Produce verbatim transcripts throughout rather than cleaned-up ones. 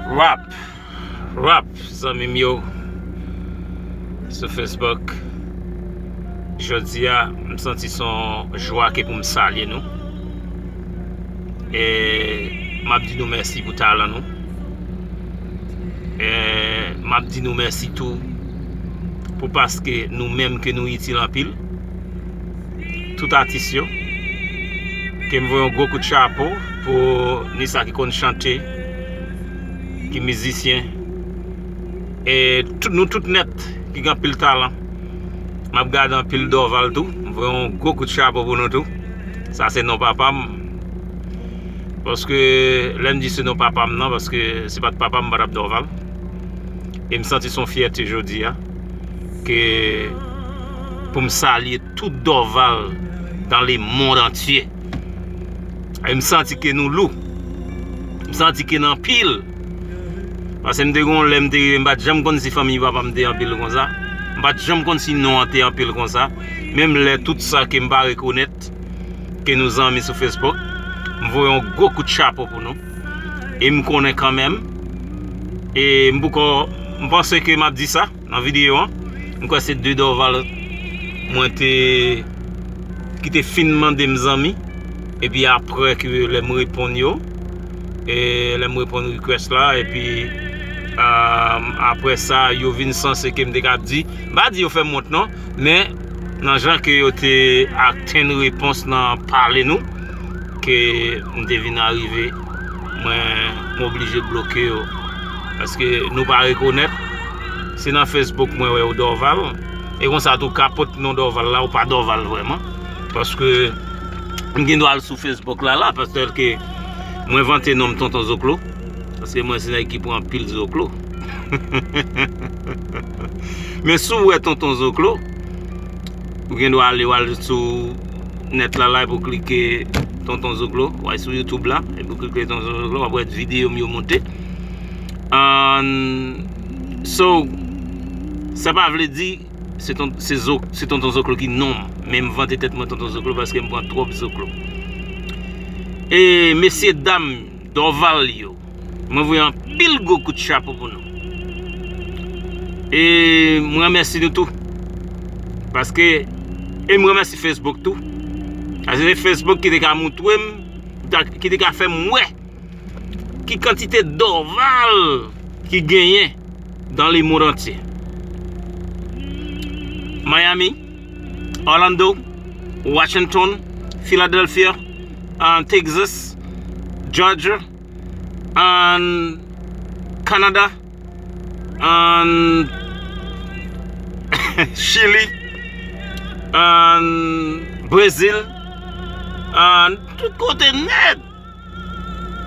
Rap, rap, zanmi m yo sou Facebook. Jodi a, m santi se yon jwa ke pou m salye nou. E m ap di nou mèsi pou talan nou. E m ap di nou mèsi tou pou paske nou menm ke nou itil anpil. Tout atis yo. Ke m voye yon gwo kout chapo pou ni sa ki konn chante, ki mizisyen. E tout, nou tout nèt ki gen anpil talan. M ap gade anpil Dorval tou. M voye yon gwo kout chapo pou nou tou. Sa se non papa m. Paske lè m di se non papa m nan, paske se pa t papa m, m pa t ap Dorval. E m santi se yon fyète jodi a. Ke pou m salye tout Dorval dans le monde entier. E m santi ke nou lou. M santi ke n anpil. Paske m te gen yon lè m te rive, m pa t janm konn si fanmi papa m te anpil konsa. M pa t janm konn si non an te anpil konsa. Menm lè tout sa ke m pa rekonèt, ke nou zanmi sou Facebook, m voye yon gwo kout chapo pou nou. E m konnen kanmenm. E m poko, m panse ke m ap di sa nan videyo an. M kwè se de Dorval mwen te, ki te fin mande m zanmi. Epi apre ke lè m reponn yo, e lè m reponn request la, epi um, apre sa, yo vin sanse ke m te ka di, m pa di yo fè m wont non, men nan jan ke yo te attend repons nan pale nou, ke m te vin arive, mwen, m oblije bloke yo. Paske nou pa rekonèt, se nan Facebook mwen wè yo Dorval. E konsa tou ka pot non Dorval la, ou pa Dorval vrèman. Paske m gen dwa al sou Facebook la, la, paske mwen vante non m Tonton Zoklo. Paske mwen se nèg ki pran anpil zoklo. Men si w wè Tonton Zoklo, ou gen dwa ale, w al sou nèt la, la, epi w klike Tonton Zoklo, w al sou YouTube la, epi w klike Tonton Zoklo, w ap wè videyo m yo monte. An, so, sa pa vle di se ton, se zo, se Tonton Zoklo ki non m. Men m vante tèt mwen Tonton Zoklo paske m pran twòp zoklo. E mesye dam Dorval yo, mwen voye anpil gwo kout chapo pou nou. E mwen remèsye nou tou. Paske, e mwen remèsye Facebook tou. Paske se Facebook ki te ka montre m, ki te ka fè m wè ki kantite Dorval ki genyen dans le monde entier. Miami, Orlando, Washington, Philadelphia, uh, Texas, Georgia, and Canada, and Chili, and Brazil, and tout kote nèt.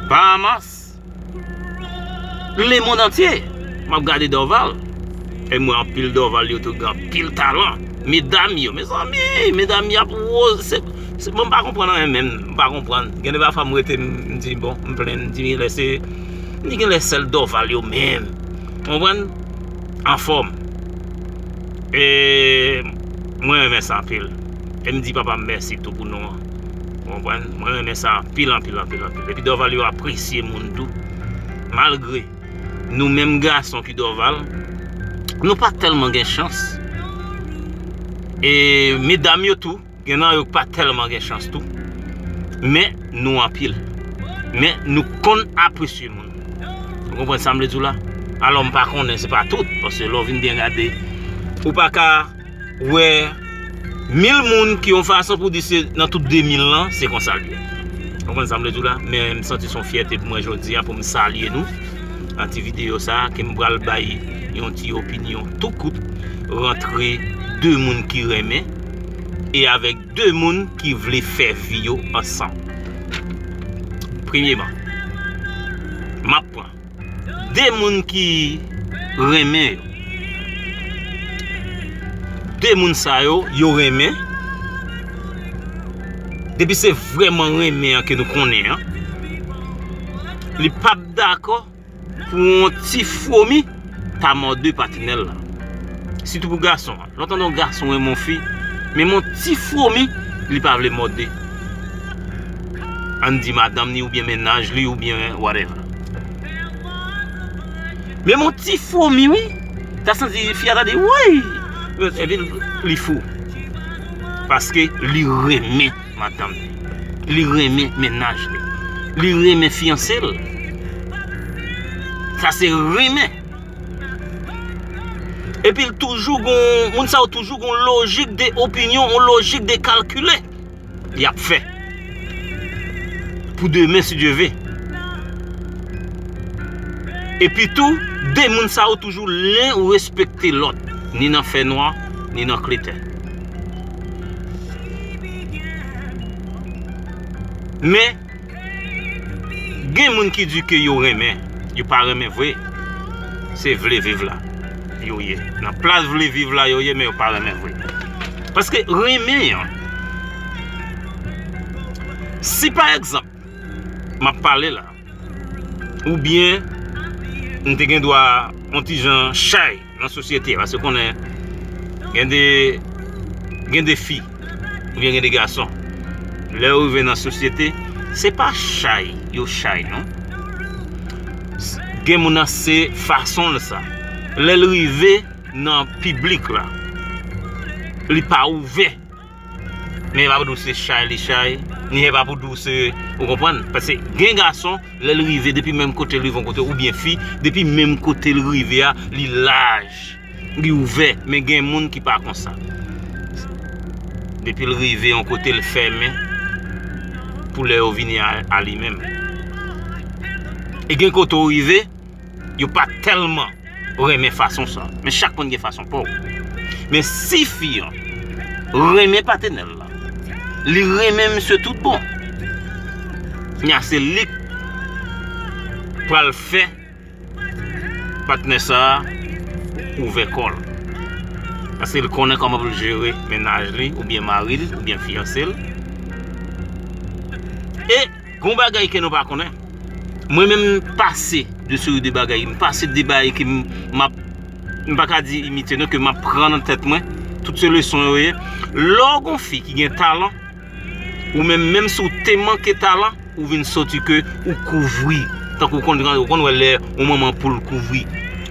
Bahamas, lemonn antye. M ap gade Dorval. E mwen anpil Dorval yo tou gen anpil talan. Medam yo, mezanmi, medam yo ap woz. Se, se, mwen m pa konprann anyen menm. M pa konprann. Gen de pafwa m rete, m, m di, bon, m plenn, m di, genlè se, m di, genlè sèl Dorval yo menm. Konprann? Anfòm. E mwen renmen sa anpil. E m di papa m mèsi tou pou non an. Ou konprann? Mwen renmen sa anpil, anpil, anpil, anpil. Epi Dorval yo apresye moun tou. Malgre nou menm gason ki Dorval, nou pa tèlman gen chans. E medam yo tou, gen nan yo k pa tèlman gen chans tou. Men nou anpil. Men nou konn apresye moun. Ou konprann sa m vle di w la? Alò m pa konnen, se pa tout. Paske lè w vin byen gade, ou pa ka wè mil moun ki yon fason pou di se nan tout de mil lan, se konsa l ye. Ou konprann sa m vle di w la? Men m santi se yon fyète pou mwen jodi a pou m salye nou. Nan ti videyo sa a, ke m pral bay yon ti opinyon tou kout, rantre de moun ki renmen e avèk de moun ki vle fè vi yo ansanm. Premyeman, m ap pran de moun ki renmen yo. De moun sa yo, yo renmen. Depi se vrèman renmen an ke nou konnen an, li p ap dakò pou yon ti fwomi ta mòde patinè l la. Sitou pou gason an. Lè w tande yon gason renmen yon fi, menm yon ti fwomi, li pa vle mòde. Ann di madanm ni oubyen mennaj li oubyen whatever. Men yon ti fomi, wi. Ta santi fi a ta di, woy! Epi li fou. Paske li renmen madanm li. Li renmen mennaj li. Li renmen fiyanse l. Sa se renmen. Epi l toujou gon, moun sa yo toujou gon lojik de opinyon, yon lojik de kalkile y ap fè pou demen, si Dye ve. Epi tou, de moun sa yo toujou len respekte lòt, ni nan fènwa, ni nan klète. Men, gen moun ki di ke yo renmen, yo pa renmen vre. Se vle viv la yo ye. Nan plas vle viv la yo ye, men yo pa renmen vre. Paske renmen an, si pa egzanp, m ap pale la, oubyen m te gen dwa yon ti jan chay nan sosyete a, paske konnen gen de, gen de fi, oubyen gen de gason, lè yo rive nan sosyete, se pa chay yo chay, non. Gen moun nan se fason l sa. Lè l rive nan piblik la, li pa ouvè. Men e pa pou di w se chay li chay, ni e pa pou di w se, ou konprann? Paske gen gason, lè l rive, depi menm kote l rive yon kote, oubyen fi, depi menm kote l rive a, li laj, li ouvè. Men gen moun ki pa konsa. Depi l rive yon kote, l fèmen pou lè yo vini a, a li menm. E gen kote w rive, yo pa tèlman renmen fason sa. Men chak moun gen fason pa w. Men si fi an renmen patnè l la, li renmen misye tout bon, nya se li k pral fè patnè sa a ouvè kò l. Paske l konnen kòman pou l jere mennaj li, oubyen mari l, oubyen fiyanse l. E gon bagay ke nou pa konnen. Mwen menm, m pase de seri de bagay. M pase de bagay ke m, m ap, m pa ka di imite non, ke m ap pran nan tèt mwen. Tout se leson yo ye. Lè w gon fi ki gen talan, ou menm, menm si w te manke talan, ou vin soti ke ou kouvri. Tankou w konn, ou konn wè lè yon manman poul kouvri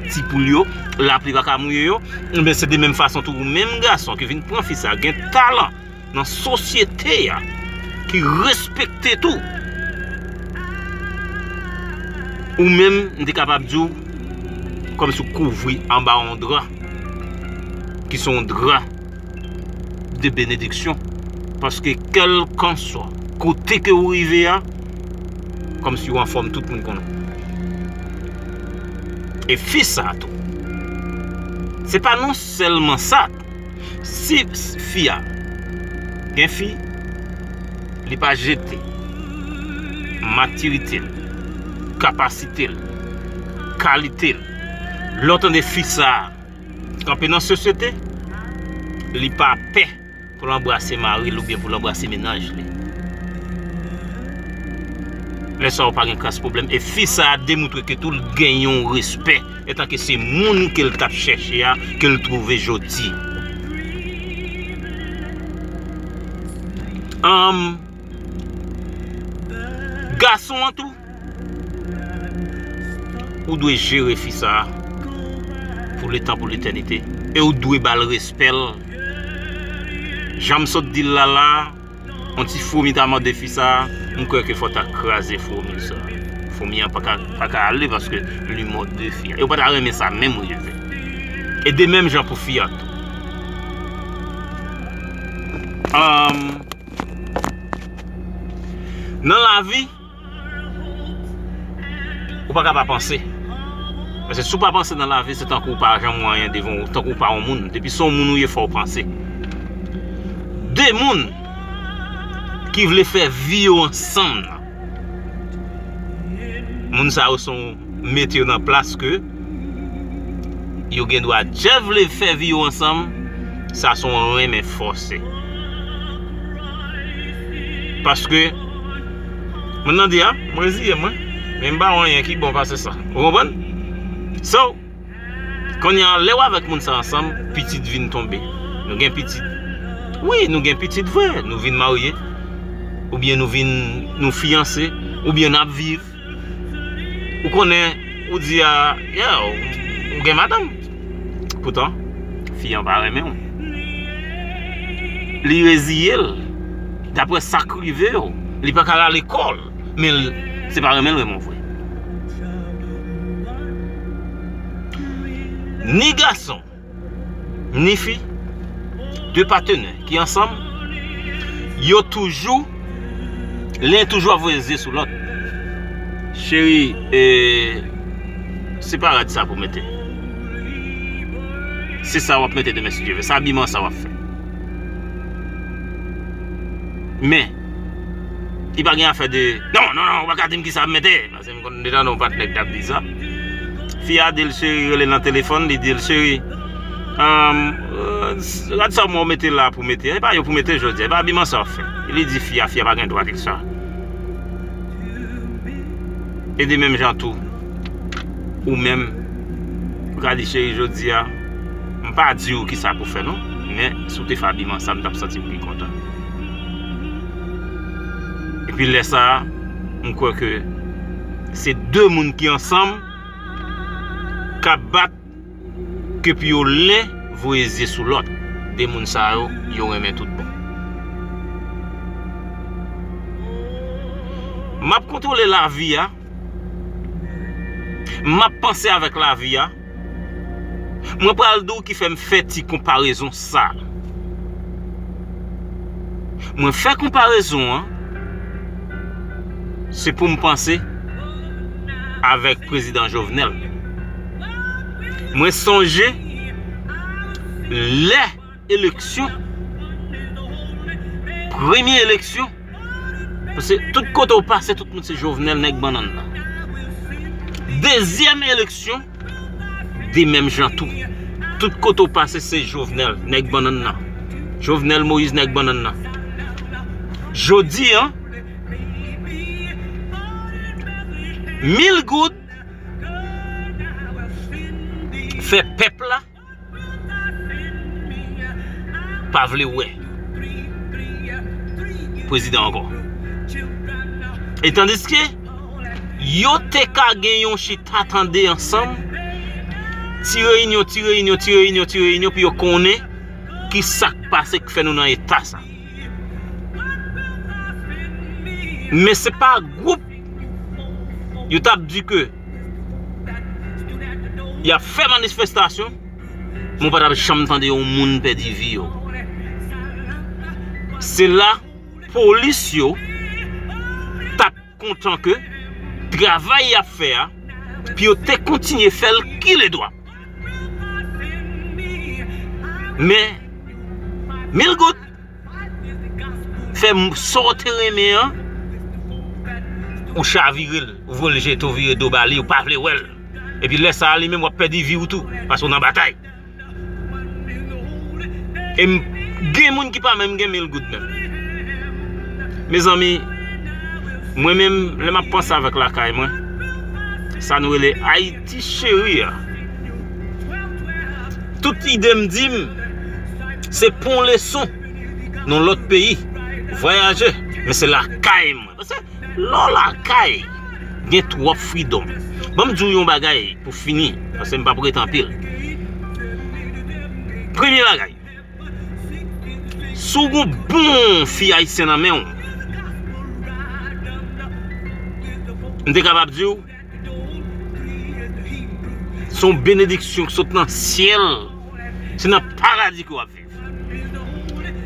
ti poul yo, lapli pa ka mouye yo. Enben, se de menm fason tou, ou menm gason ki vin pran fi sa gen talan nan sosyete a, ki respekte tou. Ou menm, m te kapab di w, kòmsi w kouvri anba yon dra, ki se yon dra de benediksyon. Paske kèlkanswa kote ke w rive a, kòmsi w anfòm, tout moun konnen w. E fi sa tou, se pa non sèlman sa, si fi a gen fi, li pa jete matirite l, kapasite l, kalite l. Lè w tande fi sa a kanpe nan sosyete, li pa pè pou l anbrase mari l oubyen pou l anbrase mennaj li. Lè sa a, ou pa gen kras pwoblèm. E fi sa a demontre ke tou l gen yon respè, etanke se moun ke l t ap chèche a, ke l twouve jodi. Anm, gason an tou, ou dwe jere fi sa a pou letan, pou letènite. E ou dwe ba l respè l. Jan m sot di l la la, yon ti fomi ta mòde fi sa a, m kwè ke fò ta kraze fomi sa a. Fomi an pa ka, pa ka ale paske li mòde fi a. E ou pa ta renmen sa menm rive. E de menm jan pou fi a tou. Anm, nan lavi, ou pa ka pa panse. Paske si w pa panse nan lavi, se tankou w pa janm wè anyen devan w, tankou w pa yon moun. Depi se yon moun ou ye, fò w panse. De moun ki vle fè vi yo ansanm nan, moun sa yo se yon mete yo nan plas ke yo gen dwa djè vle fè vi yo ansanm, sa se yon renmen fòse. Paske, mwen nan di a, m reziye mwen, men m pa wè anyen ki bon pase sa. Ou konprann? So, kounye a, lè w avèk moun sa ansanm, pitit vin tonbe. Nou gen pitit. Wi, nou gen pitit vre, nou vin marye. Oubyen nou vin, nou fiyanse, oubyen n ap viv. Ou konnen, Ou di a, yeah, ou, ou gen madanm. Poutan, fi an pa renmen w. Li reziye l. Daprè sa k rive w, li pa ka rale kò l. Men l, se pa renmen l renmen w vre. Ni gason, ni fi, de patenè ki ansanm, yo toujou, len toujou ap voye zye sou lòt. Cheri, e, se pa rad sa pou mete. Se sa w ap mete demen si Dye vle. Se abiman sa w ap fè. Men, li pa gen afè de, non, non, non, ou pa ka di m ki sa m mete. Paske m konn deja nan yon patnè k t ap di sa. Fi a di l cheri, rele l nan telefòn, li di l cheri, um, euh, rad sa mwen ou mete la pou mete, e pa yo pou mete jodi a, e pa abiman sa w ap fè. Li di fi a, fi a pa gen dwa di l sa. E de menm jan tou, ou menm, ou ka di cheri jodi a, m pa di w ki sa pou fè non, men si w te fè abiman sa, m t ap santi m pi kontan. Epi lè sa a, m kwè ke se de moun ki ansanm k ap bat ke pou yo len voye zye sou lòt. De moun sa yo, yo renmen tout bon. M ap kontwole lavi a. M ap panse avèk lavi a. Mwen pral di w ki fè m fè ti konparezon sa. Mwen fè konparezon an, se pou m panse avèk prezidan Jovenel. Mwen sonje lè eleksyon, premye eleksyon, paske tout kote w pase, tout moun se Jovenel, nèg bannann nan. Dezyèm eleksyon, de menm jan tou. Tout kote w pase, se Jovenel, nèg bannann nan. Jovenel Moïse, nèg bannann nan. Jodi a, mil goud fè pèp la pa vle wè prezidan ankò. E tandiske yo te ka gen yon chita tande ansanm, ti reyinyon, ti reyinyon, ti reyinyon, ti reyinyon, pou yo konnen ki sa k pase k fè nou nan eta sa. Men se pa gwoup yo t ap di ke y ap fè manifestasyon, men w pa t ap janm tande yon moun pèdi vi yo. Se la polis yo t ap kontan ke travay y ap fè a, pou yo te kontinye fè l kiledwat. Men, mil goud, fè m sa w te renmen an, ou chavire l, ou voye l jete, ou vire do ba li, ou pa vle wè l. Epi lè sa a, li menm, w ap pèdi vi w tou, paske w nan batay. E m, gen moun ki pa menm gen mil goud menm. Mezanmi, mwen menm, lè m ap panse avèk lakay mwen, sa nou rele Ayiti cheri a. Tout ide m di m, se pran leson nan lòt peyi, vwayaje, men se lakay mwen. Paske lè w lakay, gen twòp freedom. Ban m di w yon bagay pou fini, paske m p ap rete anpil. Premye bagay, si w gen bon fi ayisyen nan men w, m te kapab di w, se yon benediksyon ki sot nan syèl, se nan paradi ke w ap viv.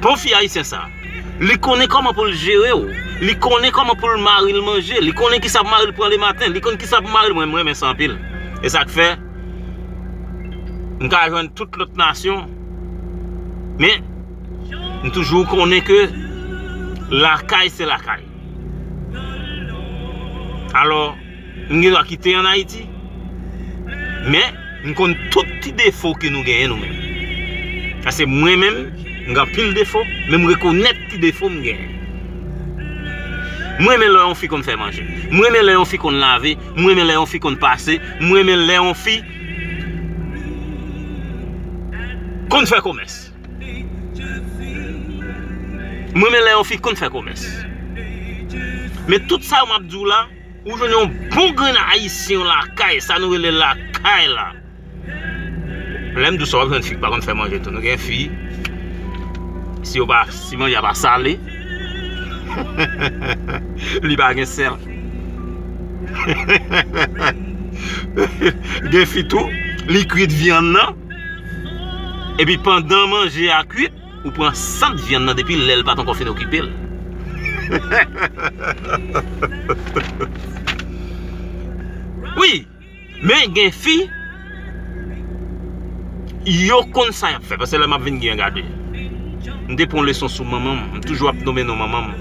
Bon fi ayisyen sa, li konnen kòman pou l jere w, li konnen kòman pou l mari l manje, li konnen kisa pou mari l pran lematen, li konn kisa pou mari l, mwen, m renmen sa anpil. E sa k fè, m ka jwenn tout lòt nasyon, men, m toujou konnen ke lakay se lakay. Alò, m gen dwa kite ann Ayiti, men m konn tout ti defo ke nou genyen nou menm. Paske mwen menm, m gen anpil defo, men m rekonèt ti defo m genyen. M renmen lè yon fi konn fè manje. M renmen lè yon fi konn lave. M renmen lè yon fi konn pase. M renmen lè yon fi konn fè komès. M renmen lè yon fi konn fè komès. Men tout sa yo m ap di w la, Ou jwenn yon bon grenn ayisyen lakay, sa nou rele lakay la. Lè m di w sa, w ap jwenn fi ki pa konn fè manje tou. Nou gen fi, si yo pa, si manje a pa sale, li pa gen sèl. Gen fi tou, li kwit vyann nan, epi pandan manje a kwit, ou pran sant vyann nan depi lè l pa t ankò fin okipe l. Wi, men gen fi, yo konn sa y ap fè, paske lè m ap vin gen gade. M te pran yon leson sou manman m, m toujou ap nonmen non manman m.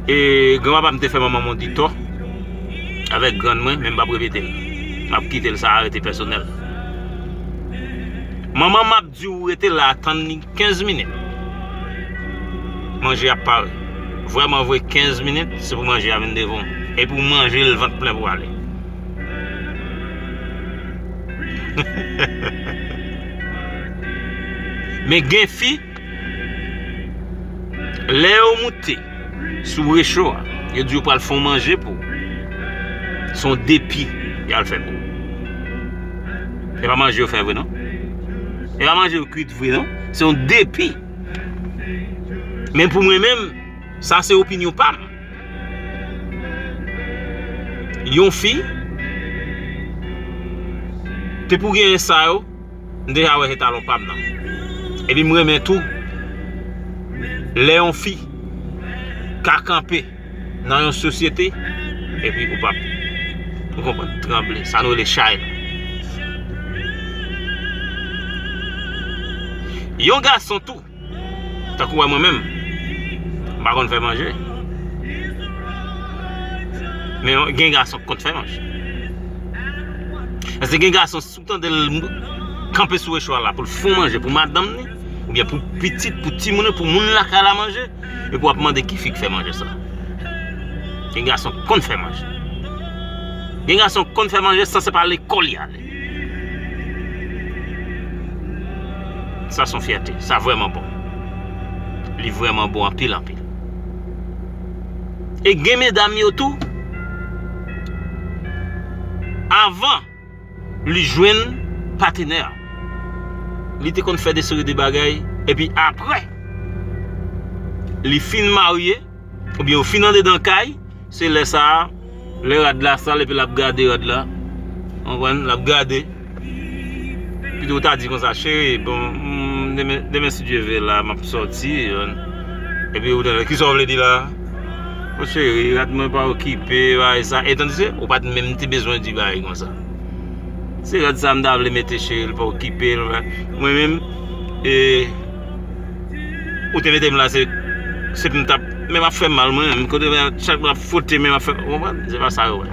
E granpapa m te fè manman m yon ditò avèk grann mwen, men m p ap repete l. M ap kite l, sa a rete pèsonèl. Manman m ap di w rete la, tann li kenz minit. Manje ap pare. Vrèman vre, kenz minit, se pou manje a vin devan w. Epi w manje l vant plen pou ale. Men gen fi, lè yo moute sou recho a, yo di yo pral fè yon manje pou ou. Se yon depi y al fè pou ou. E pa manje yo fè vre, non. E pa manje yo kwit vre, non. Se yon depi. Men pou mwen menm, sa se opinyon pa m. Yon fi te pou genyen sa yo, m deja wè se talon pa m nan. Epi m renmen tou lè yon fi ka kanpe nan yon sosyete, epi ou p ap, ou konprann, tranble. Sa nou rele chay la. Yon gason tou, tankou wè mwen menm, m pa konn fè manje. Men gen gason k konn fè manje. Paske gen gason, si w tande l kanpe sou recho a la pou l fè yon manje pou madanm ni, oubyen pou pitit, pou timoun yo, pou moun lakay la manje, epi w ap mande ki fi k fè manje sa. Gen gason k konn fè manje. Gen gason k konn fè manje san se pa lekòl y ale. Sa se yon fyète. Sa vrèman bon. Li vrèman bon anpil, anpil. E gen medam yo tou, avan li jwenn patenè, li te konn fè de seri de bagay, epi apre, li fin marye, oubyen yo fin andedan kay, se lè sa a, lè rad la sal epi l ap gade rad la. Konprann? L ap gade. Pito w ta di konsa, cheri, bon, mm, demen, demen si Dye vle la, m ap sòti. Epi ou tande, kisa w vle di la? O cheri, rad mwen pa okipe, bagay sa. E tandis ke ou pa t menm te bezwen di bagay konsa. Se rad sa m ta vle mete, cheri, l pa okipe l. Mwen menm, e, ou te mete m la, se, se pou m t ap, men m ap fè mal mwen menm. Kote mwen, chak mwen ap fwote, men m ap fè, ou konprann? Se pa sa yo wè.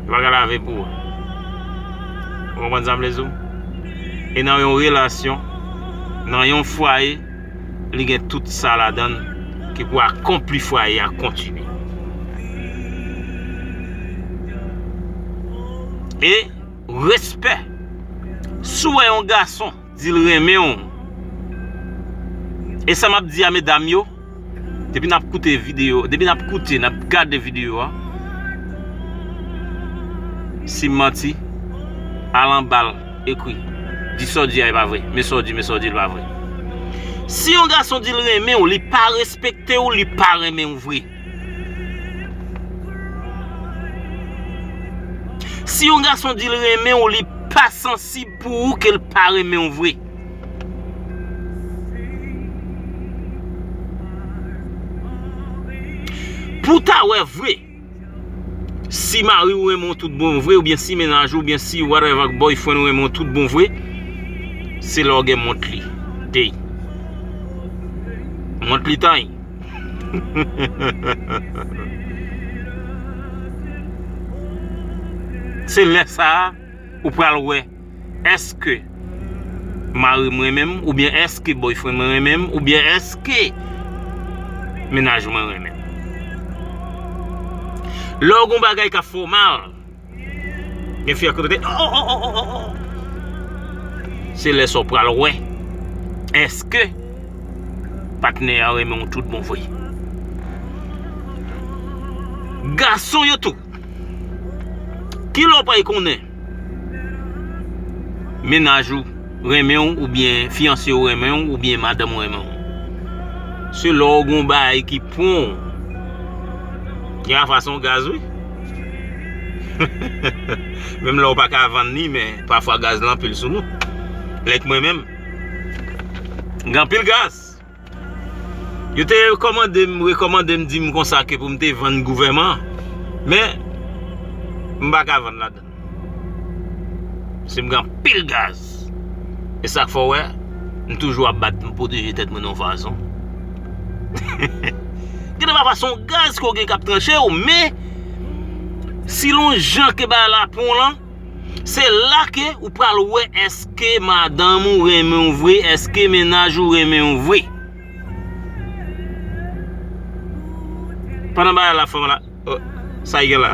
Yo pa ka lave pou ou. Ou konprann sa m vle di w? E nan yon relasyon, nan yon fwaye, li gen tout sa ladan l ki pou akonpli fwaye a kontinye. E respè. Si w wè yon gason di l renmen w, e sa m ap di a medam yo, depi n ap koute videyo, depi n ap koute, n ap gade videyo a, si m manti, al anba l, ekri. Di sa w di a, e pa vre. Men sa w di, men sa w di, l pa vre. Si yon gason di l renmen w, li pa respekte w, li pa renmen w vre. Si yon gason di l renmen w, li pa sansib pou ou ke l pa renmen w vre. Pou w ta wè vre, si mari w renmen w tout bon vre, oubyen si mennaj ou, oubyen si whatever boyfriend ou renmen w tout bon vre, se lè w gen mont li. Dey. Mont li tan. Se lè sa a, ou pral wè, èske mari m renmen m, oubyen èske boyfriend mwen renmen m, oubyen èske mennaj mwen renmen m. Lè w gen yon bagay k ap fè w mal, gen fi a kote, oh, oh, oh, oh, oh. Se lè sa w pral wè, èske patnè a renmen w tout bon vre. gason yo tou. Kilè w pral konnen mennaj ou renmen w, oubyen fiyanse w renmen w, oubyen madanm ou renmen w? Se lè w gen yon bagay ki pran w. Gen afwa se yon gaz, wi. Menm lè w pa ka vann li, men pafwa gaz la anpil sou nou. Like mwen menm, gen anpil gaz. Yo te rekòmande m, rekòmande m, di m konsa ke pou m te vann gouvèman an. Men, m pa ka vann ladan l. Se m gen anpil gaz. E sa k fè w wè, m toujou ap bat, m pwoteje tèt mwen nan yon fason. Gen de pafwa se yon gaz ke w gen k ap tranche w, men si l yon jan ke bagay la pran w lan, se la ke ou pral wè èske madanm ou renmen w vre, èske mennaj ou renmen w vre. Pandan bagay la fè w la, oh, sa y gen la.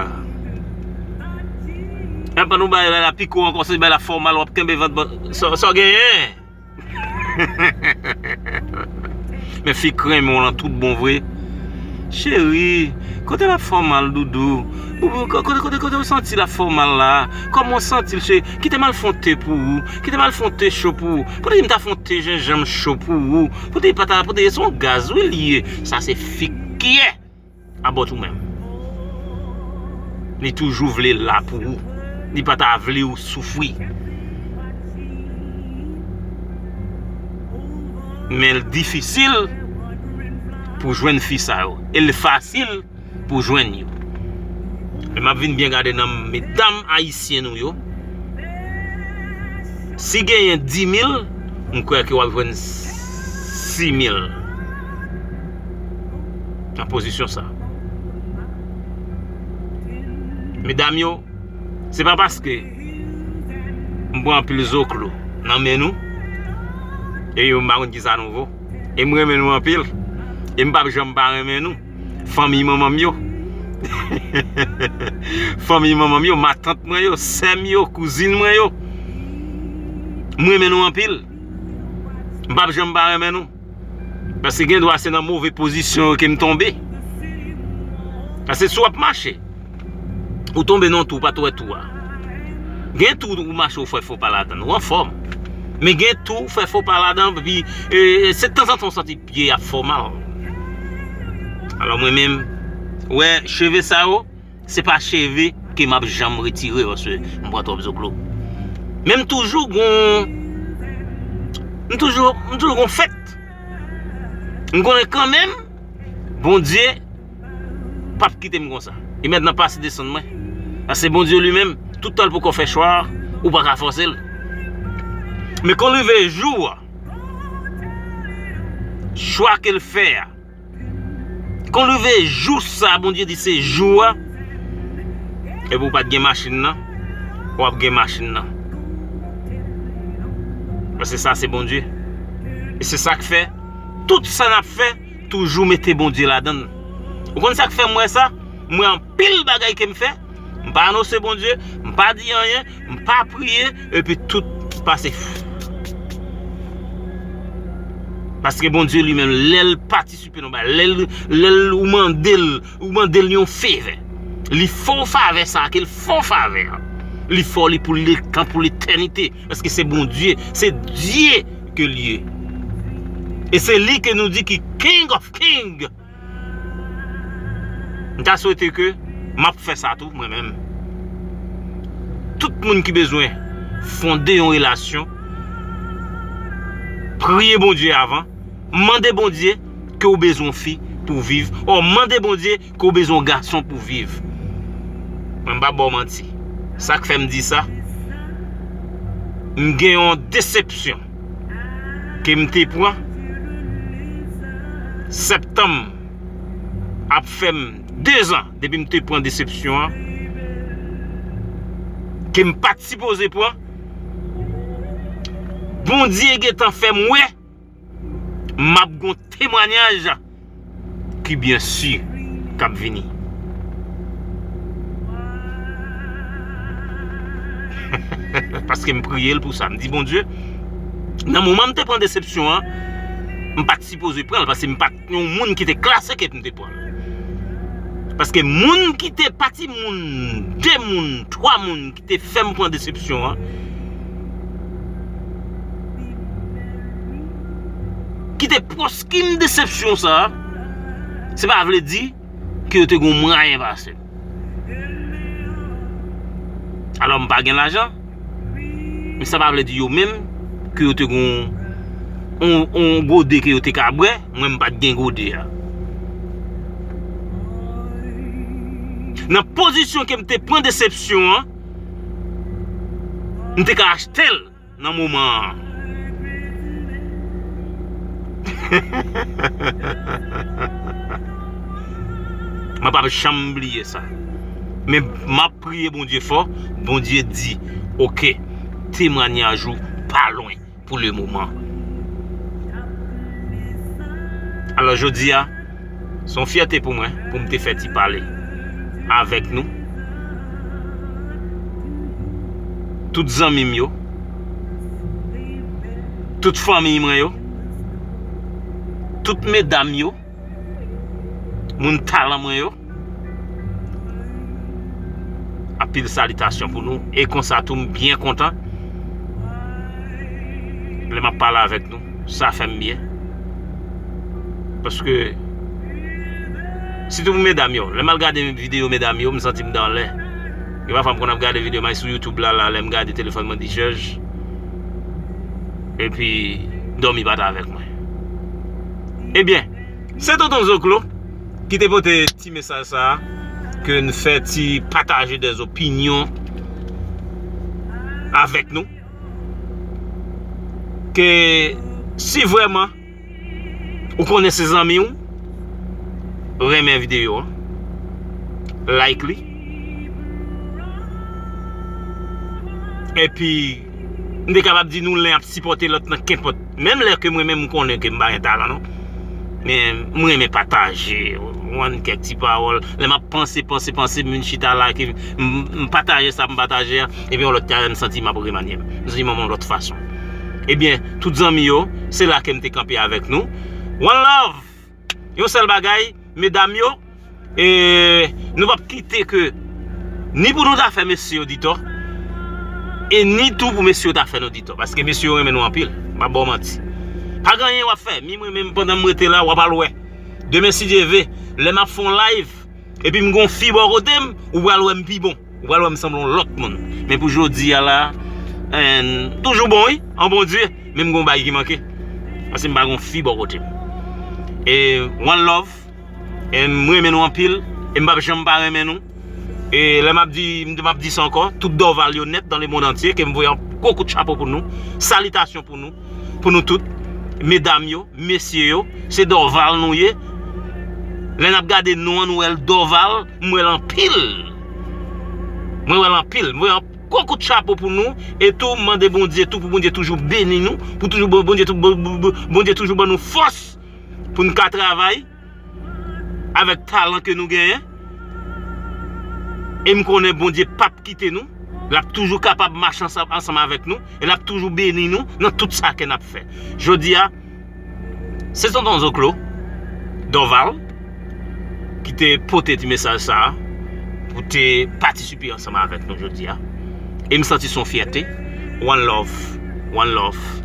Epi nou bay la piko ankò, se bay la fè w mal, w ap kenbe vant, bon, sa, sa w genyen? Men fi k renmen w lan tout bon vre. Cheri, kote l ap fè w mal, doudou? Boubou, ko-, kote, kote, kote w santi l ap fè w mal la? Kòman w santi l, cheri? Kite m al fè yon te pou ou. Kite m al fè yon te cho pou ou. Poutèt m ta fè yon te jenjanm cho pou ou. Poutèt pa ta, poutèt se yon gaz, wi, li ye. Sa se fi k ye. About ou menm. Li toujou vle la pou ou. Li pa ta vle ou soufri. Men l difisil pou jwenn fi sa yo. E l fasil pou jwenn yo. E m ap vin byen gade nan medam ayisyen nou yo. Si genyen di mil, m kwè ke w ap jwenn sis mil nan pozisyon sa. Medam yo, se pa paske m pran anpil zoklo nan men nou, e yo m pa konn ki sa nou vo. E m renmen nou anpil. E m p ap janm pa renmen nou. Fanmi manman m yo. Fanmi manman m yo, matant mwen yo, sè m yo, kouzin mwen yo. M renmen nou anpil. M p ap janm pa renmen nou. Paske gen dwa se nan move pozisyon yo ke m tonbe. Paske si w ap mache, ou tonbe nan tou, ou pa t wè tou a. Gen tou ou mache, ou fè fo pa ladan, ou anfòm. Men gen tou ou fè fo pa ladan, epi, e, e, se tanzantan ou santi pye ap fè w mal. Alò mwen menm, wè, cheve sa yo, se pa cheve ke m ap janm retire, paske m pran twòp zoklo. Men m toujou gon, m toujou, m toujou gon fèt. M konnen kanmenm, Bondye p ap kite m konsa. Li mèt nan pase desann mwen. Paske Bondye li menm, tout tan l poko fè chwa a, ou pa ka fòse l. Men kon rive jou a, chwa ke l fè a, kon rive jou sa, Bondye di se jou a, epi ou pa t gen machin nan, w ap gen machin nan. Paske sa se Bondye. E se sa k fè, tout sa n ap fè, toujou mete Bondye ladan l. Ou konn sa k fè m wè sa? M wè anpil bagay ke m fè, m pa anonse Bondye, m pa di anyen, m pa priye, epi tout pase. Paske Bondye li menm, lè l patisipe nan bagay, lè l, lè l ou mande l, ou mande l yon favè, li fè w favè sa, ke l fè w favè a, li fè w li pou letan, pou letènite. Paske se Bondye, se Dye ke l ye. E se li ke nou di ki King of King. M ta swete ke m ap fè sa tou, mwen menm. Tout moun ki bezwen fonde yon relasyon, priye Bondye avan, mande Bondye ke w bezwen yon fi pou w viv, o mande Bondye ke w bezwen yon gason pou viv. Mwen m pa ba w manti. Sa k fè m di sa, m gen yon desepsyon ke m te pran. Septanm ap fè m dezan depi m te pran desepsyon an, ke m pa t sipoze pran. Bondye gentan fè m wè m ap gon temwanyaj ki byen si k ap vini. Paske m priye l pou sa. M di, Bondye, nan moman m te pran desepsyon an, m pa t sipoze pran l, paske m pa t yon moun ki te klase ke m te pran l. Paske moun ki te, pa ti moun, de moun, twa moun ki te fè m pran desepsyon an, ki te pwoski m desepsyon sa a, se pa vle di ke yo te gen mwayen pase m. Alò, m pa gen lajan, men sa pa vle di yo menm ke yo te gen yon, yon gode ke yo te ka bwè, mwen m pa t gen gode a. Nan pozisyon ke m te pran desepsyon an, m te ka achte l nan moman an. Mwen p ap janm bliye sa. Men m ap priye Bondye fò. Bondye di, oke, temwanyaj ou pa lwen pou le moman. Alò, jodi a, se yon fyète pou mwen, pou m te fè ti pale avèk nou. Tout zanmi m yo, tout fanmi mwen yo, tout medam yo, moun talan mwen yo, anpil salitasyon pou nou. E konsa tou, m byen kontan lè m ap pale avèk nou. Sa fè m byen. Paske, sitou pou medam yo, lè m al gade videyo medam yo, m santi m dan lè. Gen pafwa m konn ap gade videyo m sou YouTube la, la, lè m gade telefòn mwen dichèj. Epi, dòmi pa t avèk mwen. Ebyen, se Tonton Zoklo ki te pote ti mesaj sa a, ke n fè ti pataje dè opinyon avèk nou. Ke si vrèman ou konnen se zanmi w, renmen videyo an, like li. Epi, m te kapab di nou len ap sipòte lòt nan kenpòt. Menm lè ke mwen menm m konnen ke m pa gen talan non. Men m renmen pataje, rann kèk ti pawòl. Lè m ap panse, panse, panse, m vin chita la, ke m, m pataje sa m pataje a, epi yon lòt bagay m santi m ap remanye m. M santi m yon lòt fason. Ebyen, tout zanmi yo, se la ke m te kanpe avèk nou. One love! Yon sèl bagay, medam yo, e nou p ap kite ke ni pou nou ta fè mesye yo di tò, e ni tou pou mesye yo ta fè nou di tò. Paske mesye yo renmen nou anpil. M ap ba w manti. Pa gen anyen w ap fè. Mi mwen menm pandan m rete la, w ap al wè. Demen, si Dye ve, lè m ap fè yon live, epi m gon fi bò kote m, ou pral wè m pi bon. Ou pral wè m sanble yon lòt moun. Men pou jodi a la, en, toujou bon, wi, an Bondye, men m gon bagay ki manke. Paske m pa gon fi bò kote m. E one love, e m renmen nou anpil, e m p ap janm pa renmen nou. E lè m ap di, m ap di sa ankò, tout Dorval yo nèt dans le monde entier, ke m voye yon gwo kout chapo pou nou, salitasyon pou nou, pou nou tout, medam yo, mesye yo, se Dorval nou ye. Lè n ap gade non an, nou wè l Dorval, m wè l anpil. Mwen wè l anpil. M wè yon gwo kout chapo pou nou. E tou, m mande Bondye tou pou Bondye toujou beni nou, pou toujou Bon- Bondye tou- Bon- Bon- Bondye toujou ban nou fòs pou n ka travay avèk talan ke nou genyen. E m konnen Bondye p ap kite nou. L ap toujou kapab mache ansanm, ansanm avèk nou. E l ap toujou beni nou nan tout sa ke n ap fè. Jodi a, se Tonton Zoklo Dorval ki te pote ti mesaj sa a pou te patisipe ansanm avèk nou jodi a. E m santi se yon fyète. One love, one love.